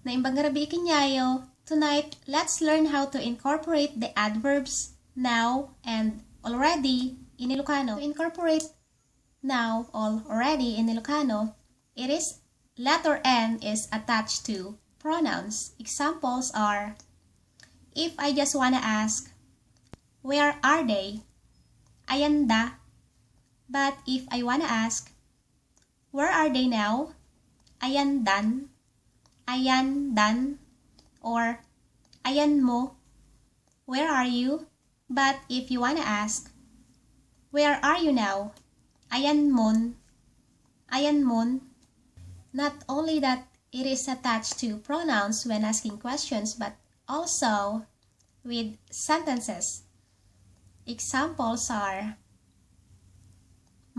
Naimbang garabi ikinyayo. Tonight, let's learn how to incorporate the adverbs now and already in Ilocano. To incorporate now, already in Ilocano, it is letter N is attached to pronouns. Examples are, if I just wanna ask, where are they? Ayan da. But if I wanna ask, where are they now? Ayan dan. Ayan dan. Or ayan mo. Where are you? But if you wanna ask, where are you now? Ayan mon. Ayan mon. Not only that it is attached to pronouns when asking questions, but also with sentences. Examples are,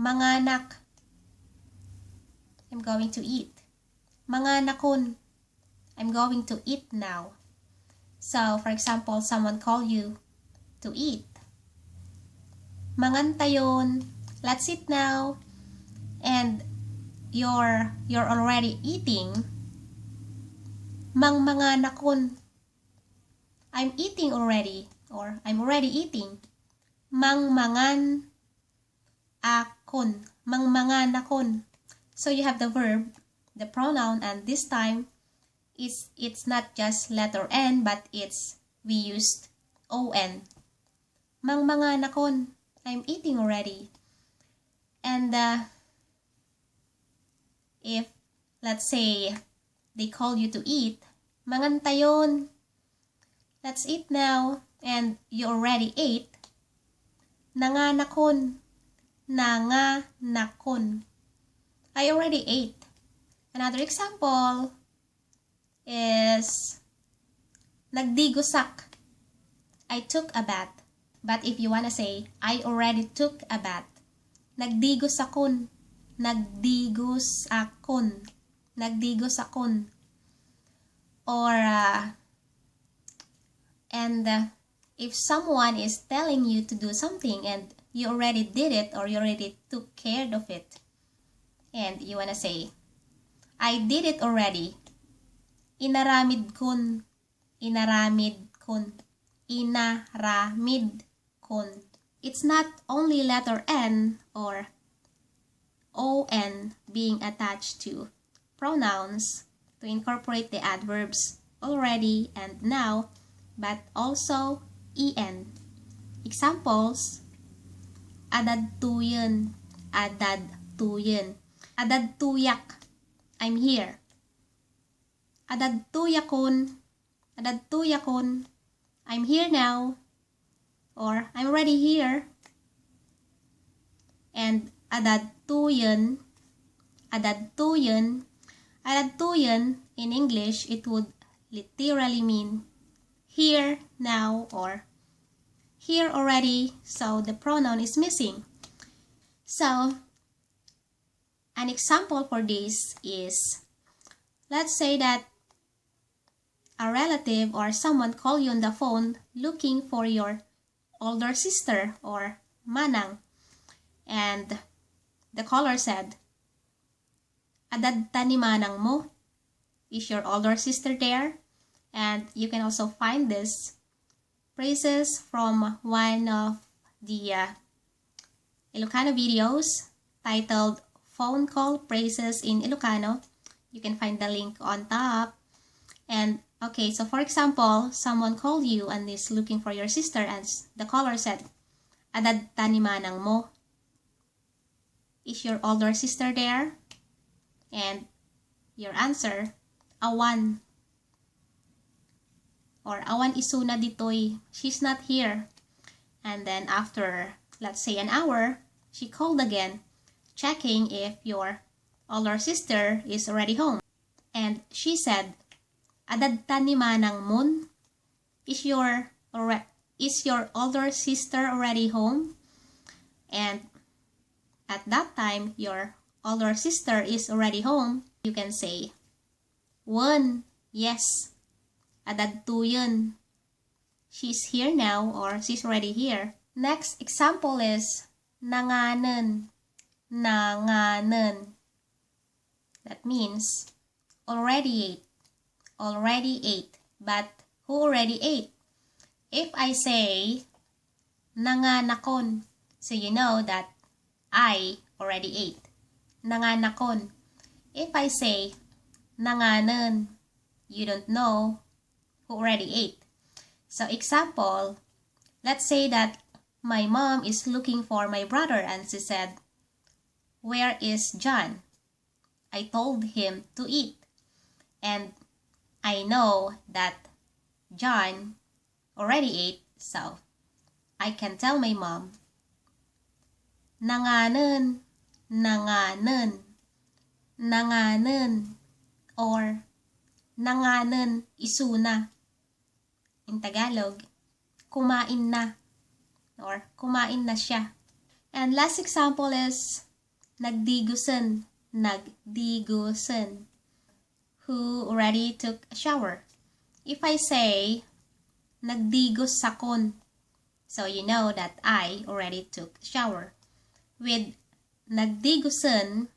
Nanganak. I'm going to eat. Nanganakon. I'm going to eat now. So, for example, someone called you to eat. Mangantayon. Let's eat now. And you're already eating. Manganakon. I'm eating already. Or I'm already eating. Mangmangan akon. Mangmanganakon. So you have the verb, the pronoun, and this time it's not just letter N, but we used ON. Mangmanganakon. I'm eating already. And if, let's say, they call you to eat, mangantayon. Let's eat now. And you already ate. Nanganakon. Nanganakon. I already ate. Another example is Nagdigosak. I took a bath. But if you wanna say, I already took a bath. Nagdigosakon. Nagdigosakon. Nagdigosakon. Or, if someone is telling you to do something and you already did it or you already took care of it, and you wanna say, I did it already. Inaramid kun. Inaramid kun. Inaramid kun. It's not only letter N or ON being attached to pronouns to incorporate the adverbs already and now, but also EN. Examples, Adadtoyen. Adadtoyen. Adadtuyak. I'm here. Adadtuyakon. Adadtuyakon. I'm here now. Or I'm already here. And Adadtoyen. Adadtoyen. Adadtoyen in English, it would literally mean here now or here already. So the pronoun is missing. So an example for this is, let's say that a relative or someone call you on the phone looking for your older sister or manang, and the caller said, Adadta ni manang mo? Is your older sister there? And you can also find this phrases from one of the Ilocano videos titled Phone Call Phrases in Ilocano. You can find the link on top. And okay, so for example, someone called you and is looking for your sister, and the caller said, Adadta ni manang mo? Is your older sister there? And your answer, awan. Or awan isuna ditoy. She's not here. And then after, let's say an hour, she called again, checking if your older sister is already home. And she said, Adadta ni manang mon? Is your older sister already home? And at that time, your older sister is already home. You can say, Wen, yes. Adadtoyen. She's here now or she's already here. Next example is Nanganen. Nanganen. That means already ate. already ate. But who already ate? If I say Nanganakon, so you know that I already ate. Nanganakon. If I say Nanganen, you don't know who already ate. So example, let's say that my mom is looking for my brother and she said, "Where is John?" I told him to eat. And I know that John already ate, so I can tell my mom, Nanganen, Nanganen, Nanganen, or Nanganen, isuna. In Tagalog, kumain na, or kumain na siya. And last example is Nagdigosen, Nagdigosen, who already took a shower. If I say Nagdigosakon, so you know that I already took a shower. With Nagdigosen,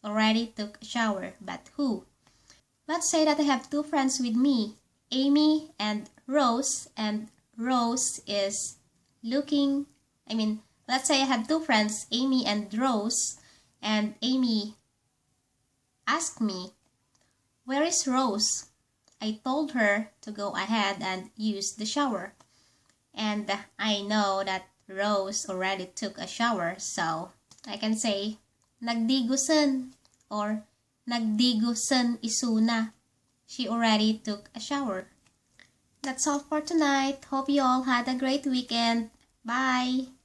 already took a shower, but who? Let's say that I have two friends with me, Amy and Rose is looking, let's say I have two friends, Amy and Rose, and Amy asked me, "Where is Rose?" I told her to go ahead and use the shower. And I know that Rose already took a shower, so I can say, Nagdigosen, or Nagdigosen isuna. She already took a shower. That's all for tonight. Hope you all had a great weekend. Bye!